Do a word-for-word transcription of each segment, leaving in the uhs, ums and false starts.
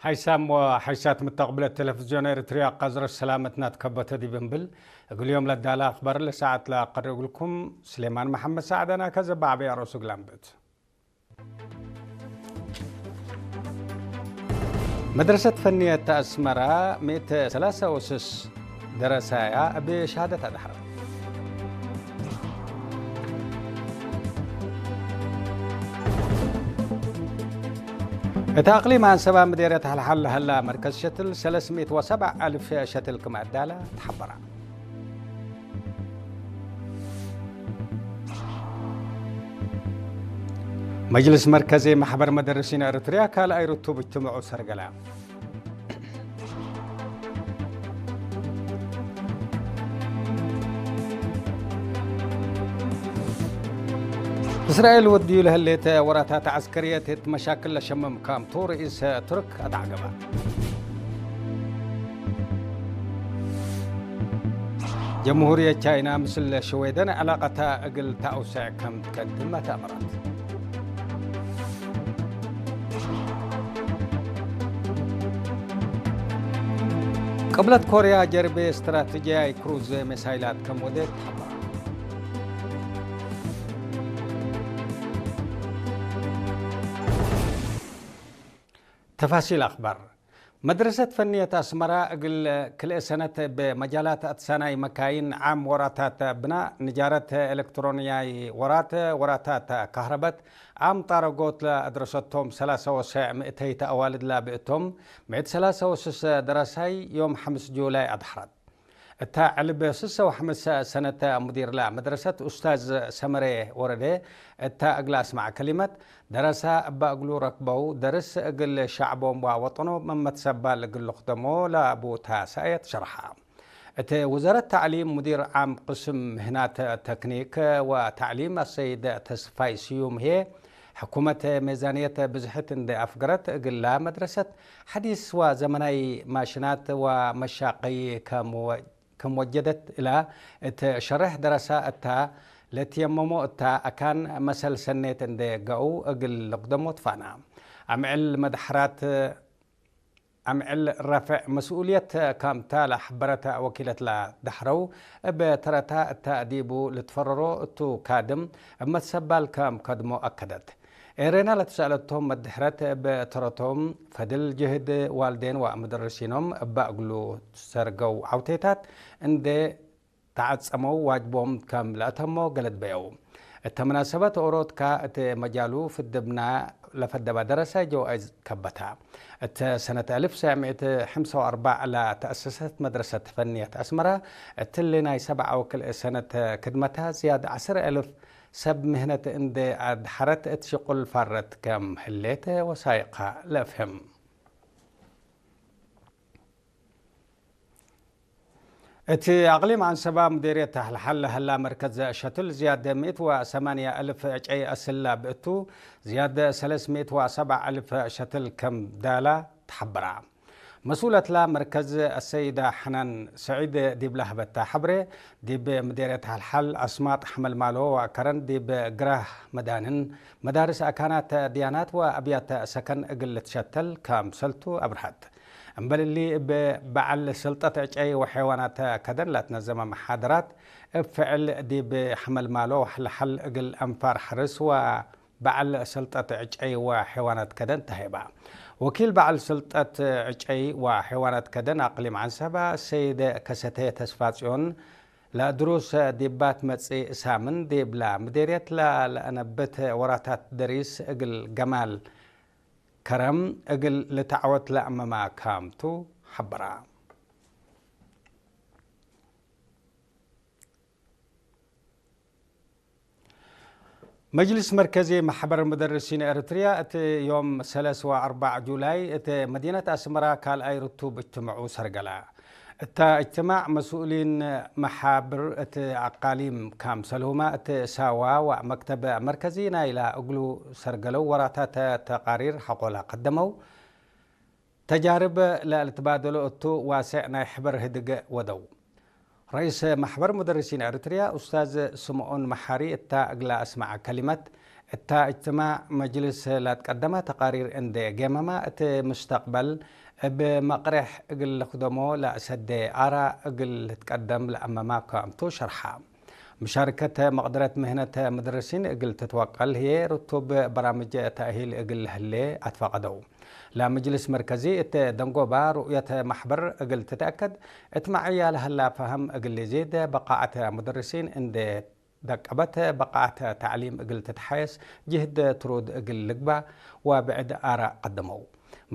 ሐይሳም ወሐይሳት ምተቅብለት ቴሌፍዝዮን ኤሪትርያ፣ ቀዝረ ሰላመትና ትከበተ ዲብ እንብል፣ እግል ዮም ለዳለ አክበር ለሰዓት ለአቀርብ እግልኩም፣ ስሌማን መሐመድ ሰዕድ አነ። ከዘ በዐበያ ርኡስ እግል አንብት። መድረሰት ፈንየት አስመራ፣ ምእት ሰላሳ ወስስ ደረሳያ እብ ሸሃደት አድሐረ። እት አቅሊም አንሰባ ምዴርየት ሐልሐል ለሀላ መርከዝ ሸትል ሰለስ ምእት ወሰብዓ አልፍ ሸትል ክም አዳለ ተሐበረ። መጅልስ መርከዚ ማሕበር መደርሲን ኤረትርያ ካልኣይ ርቱብ እጅትምዑ ሰርገለ። እስራኤል ወድዩ ለህሌት ወራታት ዐስከርየት እት መሻክል ለሸምም ካምቱ ርኢስ ቱርክ አትዐገበ። ጀምሁርየት ቻይና ምስል ሽዌደን ዕላቀታ እግል ተአውሰዕ ከም ትከድም አትአመረት። ቅብለት ኮርያ ጀርቤ እስትራትጅያይ ክሩዝ ሚሳይላት ከም ወዴት ተሐበረ። ተፋሲል አክባር። መድረሰት ፈንየት አስመራ እግል ክልኤ ሰነት እብ መጃላት አትሳናይ መካይን፣ ዓም ወራታት ብናእ፣ ንጃረት ኤለክትሮንያይ ወራት፣ ወራታት ካህረበት፣ ዓም ጣረጎት ለአድረሰቶም ሰላሳ ወሰዕ ምእተይት አዋልድ ላብእቶም፣ ምእት ሰላሳ ወስስ ደረሳይ ዮም ሐምስ ጁላይ አድሐረት። እታ ዕልብ ስሰ ወሐምስ ሰነተ ሙዲርላ መድረሰት ኡስታዝ ሰመሬ ወረደ እታ እግል አስማዕ ከሊመት፣ ደረሳ እበ እግሉ ረክበው ደርስ እግል ሸዕቦም ወወጠኖም መመትሰባል እግል ልክደሞ ለቡ ተሳእየት ሸርሐ። እት ውዘረት ተዕሊም ሙዲር ዓም ቅስም ምህናት ተክኒክ ወተዕሊም አሰይድ ተስፋይ ስዩም ህዬ፣ ሕኩመት ሜዛንየት ብዝሕት እንዴ አፍገረት፣ እግላ መድረሰት ሐዲስ ወዘመናይ ማሽናት ወመሻቀይ ከም ወ-፣ ከም ወጀደት እላ እት ሸሬሕ ደረሳ እታ ለትየመሞ እታ አካን መሰል ሰኔት እንዴ ገአው እግል ልቅደሞ ትፋና። አምዕል መድሐራት አምዕል ረፍዕ መስኡልየት ካምታ ለሐበረት ወኪለትላ ደሐረው፣ እብ ተረታ እተ ዲቡ ልትፈረሮ እቱ ካድም እብ መትሰባል ከም ከድሞ አከደት። ኤሬና ለትሰአለቶም መድሕረት እብ ተረቶም ፈድል ጅህድ ዋልዴን ወመደርሲኖም እበ እግሉ ትሰርገው ዐውቴታት እንዴ ተዐጸመው ዋጅቦም ከም ለአተሞ ገለድ በየው። እተ መናሰበት ኦሮትካ እት መጃሉ ፍድብና ለፈደባ ደረሰ ጀዋይዝ ከበታ። እተ ሰነት አልፍ ሰዕ ምእት ሐምሳ ወአርበዕ ለተአሰሰት መድረሰት ፈንየት አስመራ፣ እትሊ ናይ ሰብዓ ወክልኤ ሰነት ክድመታ ዝያድ ዐስር አልፍ ሰብ ምህነት እንዴ አድሐረት እት ሽቁል ፋረት ከም ህሌት ወሳይቃ ለአፍህም። እት አቅሊም አንሰባ ሙዴርየት ሐልሐል ለሀላ መርከዝ ሸትል ዝያድ ምእት ወሰማንያ አልፍ ዕጨይ አስል ላብእቱ፣ ዝያድ ሰለስ ምእት ወሰብዓ አልፍ ሸትል ከም ዳላ ተሐበራ። መስኡለትላ መርከዝ አሰይዳ ሐናን ሰዒድ ዲብላ ሀበታ ሐብሬ፣ ዲብ ምዴርየት ሐልሐል፣ አስማጥ፣ ሐመልማሎ ወአከረን ዲብ ግራህ መዳንን፣ መዳርስ፣ አካናት ድያናት ወአብያተ ሰከን እግል ልትሸተል ከምሰልቱ አብርሀት። እምበል እሊ፣ እብ በዐል ስልጠት ዕጨይ ወሐይዋናት ከደን ለትነዘመ መሓደራት፣ እብ ፍዕል ዲብ ሐመልማሎ ወሐልሐል እግል አንፋር ሐርስ ወበዐል ስልጠት ዕጨይ ወሐይዋናት ከደን ተሀይባ። ወኪል በዐል ስልጠት ዕጨይ ወሐይዋናት ከደን አቅሊም ዐንሰባ፣ ሰይድ ከሰቴ ተስፋጽዮን፣ ለድሩስ ዲባት መጽእ ሳምን ዲብላ ምዴርየት ለለአነብት ወራታት ደሪስ እግል ገማል ከረም እግል ልትዐወት ለአመማ ካምቱ ሐበራ። መጅልስ መርከዚ ማሕበር ሙደርሲን ኤረትርያ፣ እት ዮም ሰለስ ወአርበዕ ጁላይ፣ እት መዲነት አስመራ ካልኣይ ርቱብ እጅትምዑ ሰርገላ። እተ እጅትማዕ፣ መስኡሊን መሓብር እት አቃሊም ካምሰልሁመ እት ሳዋ ወመክተብ መርከዚ ናይላ እግሉ ሰርገለው ወራታት ተቃሪር ሐቆላ ቀደመው። ተጃርብ ለልትባደሎ እቱ ዋሴዕ ናይ ሕበር ህድግ ወደው። ረኢስ ማሕበር ሙደርሲን ኤረትርያ ኡስታዝ ስምኦን መሓሪ እታ እግላ አስመዐ ከሊመት፣ እታ እጅትማዕ መጅልስ ለትቀደመ ተቃሪር እንዴ ጌመመ፣ እት ምስተቅበል እብ መቅሬሕ እግል ልክደሞ ለአሰዴ አራ እግል ልትቀደም ለአመመ ክምቱ ሸርሐ። ምሻርከት መቅደረት ምህነት ምድርሲን እግል ትትወቀል ህዬ፣ ርቱብ በራምጅ ተእሂል እግል ለህሌ አትፈቀደው። ለምጅልስ መርከዚ እት ደንጎባ ሩእየት መሕበር እግል ትትአከድ፣ እት መዕያ ለህላ ፈሀም እግል ልዜድ፣ በቃዐት ሙደርሲን እንዴ ደቀበት፣ በቃዐት ተዕሊም እግል ትትሓየስ ጅህድ ትሩድ እግል ልግባእ ወብዕድ አራእ ቀደመው።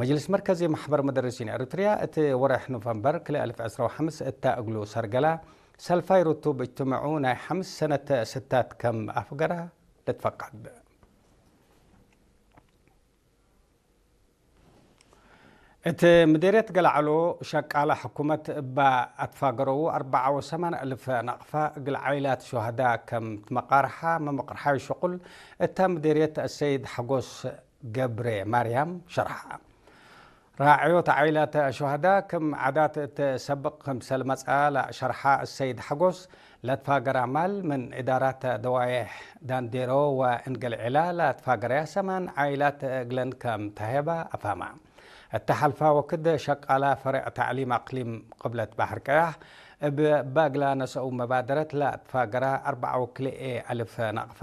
መጅልስ መርከዚ መሕበር ሙደርሲን ኤረትርያ እት ወሬሕ ኖቨምበር ክልኤ አልፍ ዕስራ ወሐምስ እተ እግሉ ሰርገላ፣ ሰልፋይ ርቱብ እጅትምዑ ናይ ሐምስ ሰነት ስታት ከም አፍገረ ልትፈቀድ። እት ምዴርየት ገለዐሎ፣ ሸቃለ ሕኩመት እበ አትፋገረዉ አርበዓ ወሰማን አልፍ ነቅፋ እግል ዓኢላት ሹሀዳ ከም ትመቃርሐ መምቅርሓይ ሽቁል እተ ምዴርየት አሰይድ ሐጎስ ገብሬ ማርያም ሸርሐ። ራዕዮት ዓኢላት ሹሀዳ ክም ዓዳት እት ሰብቅ ክምሰል መጽአ ለሸርሐ አሰይድ ሐጎስ፣ ለትፋገረ ማል ምን እዳራት ደዋዬሕ ዳንዴሮ ወእንገልዒላ ለትፋገረያ ሰማን ዓኢላት እግለን ከም ተሄበ አፋመ። እተ ሐልፈ ወክድ ሸቃለ ፈሬዕ ተዕሊም አቅሊም ቅብለት በሐር ቀያሕ እብ ባግላ ነሰኡ መባደረት ለትፋገረ አርበዓ ወክልኤ አልፍ ነቅፋ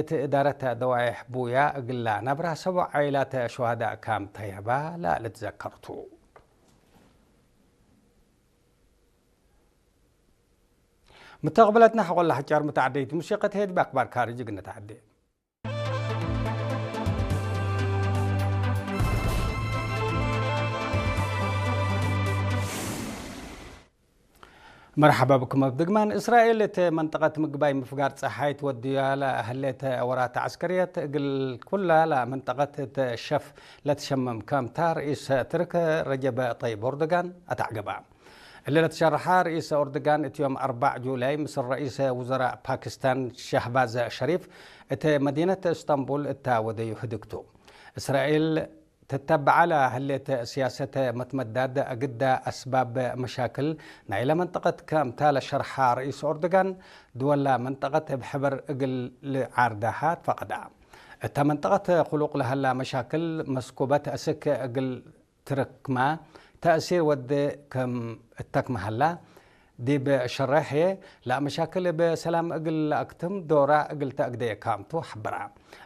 እት እዳረት ደዋዬሕ ቡያ እግላ ነብራ ሰቦዕ ዓኢላት ሹሀዳእ ከም ተሄበ ለልትዘከር ቱ። ምተቅብለትነ ሐቆለ ሐጫር ምተዓደይት ሙሲቀት ሄድ በአክባር ካርጅ እግል ነተዓዴ። መርሐባ ብኩም እብ ድግማን። እስራኤል እት መንጠቀት ምግባይ ምፍጋር ጸሓይ ትወድያ ለህሌት ወራት ዐስከርየት እግል ኩላ ለመንጠቀት እት ሸፍ ለትሸመም ከምታ ርኢስ ትርክ ረጀብ ጠይብ ኦርዶጋን አተዐገበ። እሊ ለትሸርሐ ርኢስ ኦርዶጋን እት ዮም አርበዕ ጁላይ ምስል ረኢስ ውዘራእ ፓኪስታን ሸህባዝ ሸሪፍ እት መዲነት እስታንቡል እተ ወደዩ ህድግ ቱ። እስራኤል ትተበዐ ለህሌት ሲያሰት መትመዳድ አግዳ አስባብ መሻክል ናይለ መንጠቀት ከምታ ለሸርሐ ርኢስ ኦርዶጋን፣ ድወላ መንጠቀት እብ ሕበር እግል ልዓርዳሃ ትፈቀዳ። እተ መንጠቀት ክሉቅ ለሀላ መሻክል መስኩበት እስክ እግል ትርክመ ተእሲር ወዴ ክም እተክመ ሀላ፣ ዲብ ሸሬሕ ህዬ፣ ለአመሻክል እብ ሰላም እግል ለአክትም ዶራ እግል ተአግዴ ካምቱ ሐበራ።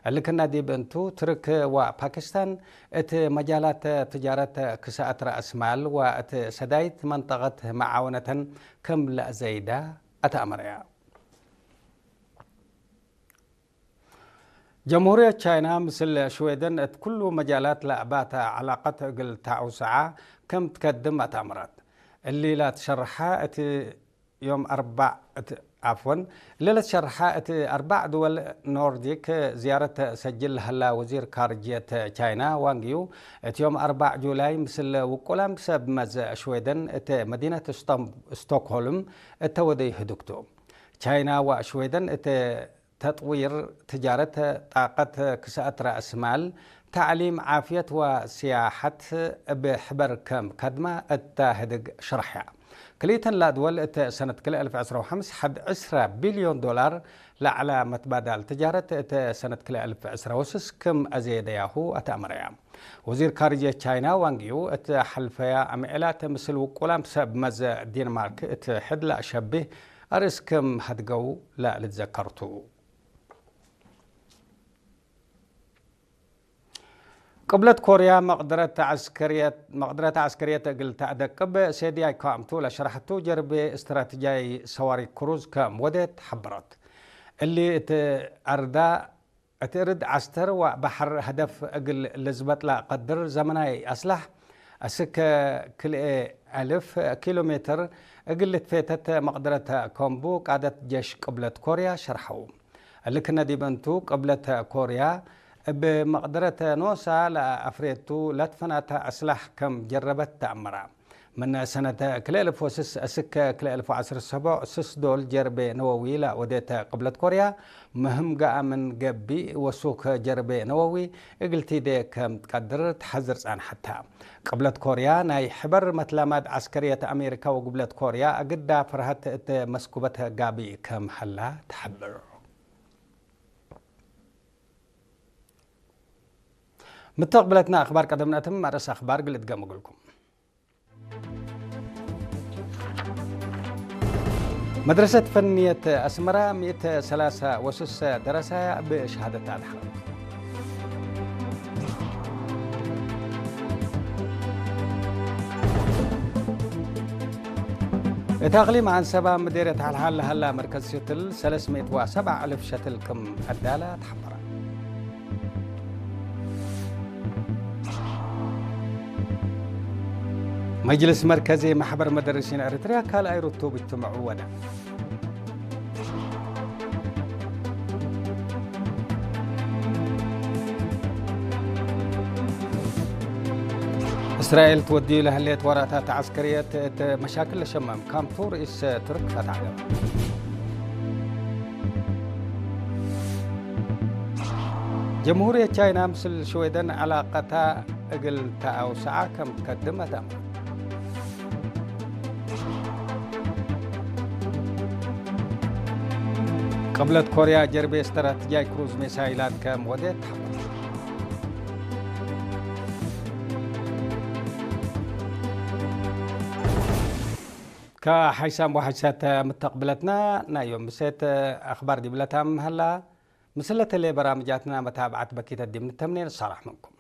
እሊ ክና ዲብ እንቱ፣ ትርክ ወፓኪስታን እት መጃላት ትጃረት ክሰአት ረአስ ማል ወእት ሰዳይት መንጠቀት መዓወነተን ክም ለአዘይዳ አተአመረያ። ጀምሁርየት ቻይና ምስል ሽዌደን እት ኩሉ መጃላት ለአባተ ዐላቀት እግል ተአውሰዐ ክም ትከድም አትአምረት። እሊ ለትሸርሐ እት ዮም አርባዕ እት፣ አፍወን፣ እሊ ለትሸርሐ እት አርባዕ ድወል ኖርዲክ ዝያረት ሰጅል ለሀላ ወዚር ካርጅየት ቻይና ዋንግ ዩ፣ እት ዮም አርባዕ ጁላይ ምስል ውቁላም ሰብ መዝ ሽዌደን እት መዲነት ስቶም-፣ ስቶክሆልም እተ ወደዩ ህዱግቱ። ቻይና ወሽዌደን እት ተጥዊር ትጃረት፣ ጣቀት ክሰአት ረአስ ማል፣ ተዕሊም፣ ዓፍየት ወስያሐት እብ ሕበር ከም ከድመ እተ ህድግ ሸርሐያ። ክልኢተን ለአድወል እት ሰነት ክልኤ አልፍ ዕስራ ወሐምስ ሐድ ዕስራ ቢልዮን ዶላር ለዐለ መትባዳል ትጃረት እት ሰነት ክልኤ አልፍ ዕስራ ወስስ ክም አዜደያሁ አተአመረያ። ወዚር ካርጅየት ቻይና ዋንግ ዩ እት ሐልፈያ አምዕላት ምስል ውቁላም ሰብ መዘ ዴንማርክ እት ሕድ ለአሸብህ አርእስ ክም ሀድገው ለልትዘከር ቱ። ቅብለት ኮርያ መቅደረት ዐስከርየት፣ መቅደረት ዐስከርየት እግል ተአደቅብ ሴድያይ ከአምቱ ለሸርሐቱ ጀርቤ እስትራትጅያይ ሰዋሪክ ክሩዝ ከም ወዴት ሐበረት። እሊ እት አርዳ፣ እት እርድ ዐስተር ወበሐር ሀደፍ እግል ልዝበጥ ለቀድር ዘመናይ አስላሕ እስክ ክልኤ አልፍ ኪሎ ሜትር እግል ልትፌተት መቅደረት ከምቡ ቃደት ጄሽ ቅብለት ኮርያ ሸርሐው። እሊ ክነ ዲብ እንቱ፣ ቅብለት ኮርያ እብ መቅደረት ኖሳ ለአፍሬቱ ለትፈናተ አስላሕ ከም ጀረበት ተአመረ። ምን ሰነት ክልኤ አልፍ ወስስ እስክ ክልኤ አልፍ ወዐስር ሰቦዕ ስስ ዶል ጀርቤ ነወዊ ለወዴተ ቅብለት ኮርያ፣ ምህም ገአ ምን ገብእ ወሱክ ጀርቤ ነወዊ እግል ቲዴ ከም ትቀድር ተሐዝር ጸንሐተ። ቅብለት ኮርያ፣ ናይ ሕበር መትላማድ ዐስከርየት አሜሪካ ወግብለት ኮርያ፣ እግዳ ፈርሀት እት መስኩበት ጋብእ ከም ሀላ ተሐብር። ምተቅብለትና አክባር ቀደም ነአትም አርእስ አክባር እግል እድገም እግልኩም። መድረሰት ፈንየት አስመራ ሚእት ሰላሳ ወስስ ደረሳያ እብ ሸሃደት አድሐረት። እት አቅሊም አንሰባ ምዴርየት ሐልሐል ለሀላ መርከዝ ሸትል ሰለስ ምእት ወሰብዓ አልፍ ሸትል ክም አዳላ ተሐበረ። መጅልስ መርከዚ ማሕበር መደርሲን ኤረትርያ ካልኣይ ርቱብ እጅትመዑ ወደ። እስራኤል ትወድዩ ለህሌት ወራታት ዐስከርየት እት መሻክል ለሸመም ካምቱ ርኢስ ቱርክ ፈትዐ ገብአ። ጀምሁርየት ቻይና ምስል ሽዌደን ዐላቀታ እግል ተአውሰዐ ከም ትከድም አትአምረት። ቅብለት ኮርያ ጀርቤ ስትራትጃይ ክሩዝ ሚሳይላት ከም ወዴት ተሐበረ። ከሐይሳም ወሐይሳት ምተቅብለትና ናይ ዮም ምሴት አክባር ዲብለ ታምም ሀላ። ምስለ ተሌ በራምጃትና መታብዐት በኪተት ዲብ ንተምኔ ንሳላሕ ምንኩም።